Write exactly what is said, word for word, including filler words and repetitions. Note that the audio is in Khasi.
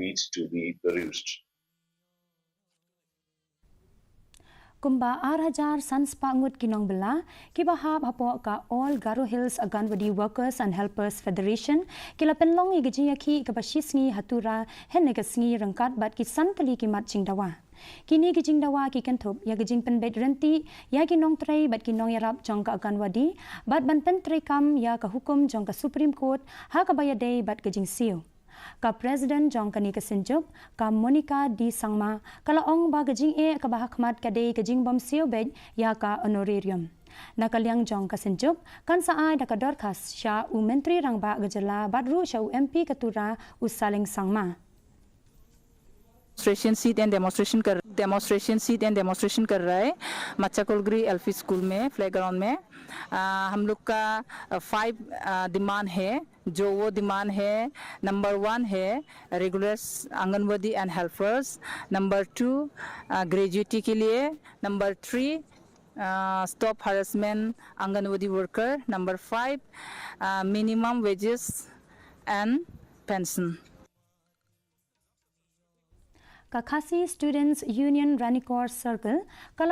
needs to be reduced. Kumba ar hajar san spah ngut ki nongbylla kiba hap hapoh ka All Garo Hills Anganwadi Workers and Helpers Federation ki la pynlong ïa ka jingïakhih kaba shi sngi ha Tura hynne ka sngi ryngkat bad ki san tylli ki mat jingdawa. Kine ki jingdawa ki kynthup ïa ka jingpynbeit ryntih ïa ki nongtrei bad ki nongïarap jong ka Anganwadi bad ban pyntreikam ïa ka hukum jong ka Supreme Court ha kaba ïadei bad ka jingsiew. Ka President jong kane ka synjuk, ka Monica D Sangma, ka la ong ba ka jingeh kaba hakhmat ka dei ka jingbym siew beit ïa ka honorarium. Na ka liang jong ka synjuk, kan sa ai da ka dorkhas sha u Myntri Rangbah ka jylla bad ruh sha u M P ka Tura u Saleng Sangma. Demonstration seat and demonstration कर demonstration seat and demonstration कर रहा है मच्छा कोलगरी LP school में play ground में। आ, हम लोग का फाइव डिमांड है, जो वो डिमांड है, नंबर वन है regular anganwadi and helpers, number two gratuity के लिए, number three stop harassment anganwadi worker, number five minimum wages and pension. Ka Khasi Students Union Ranikor Circle ka la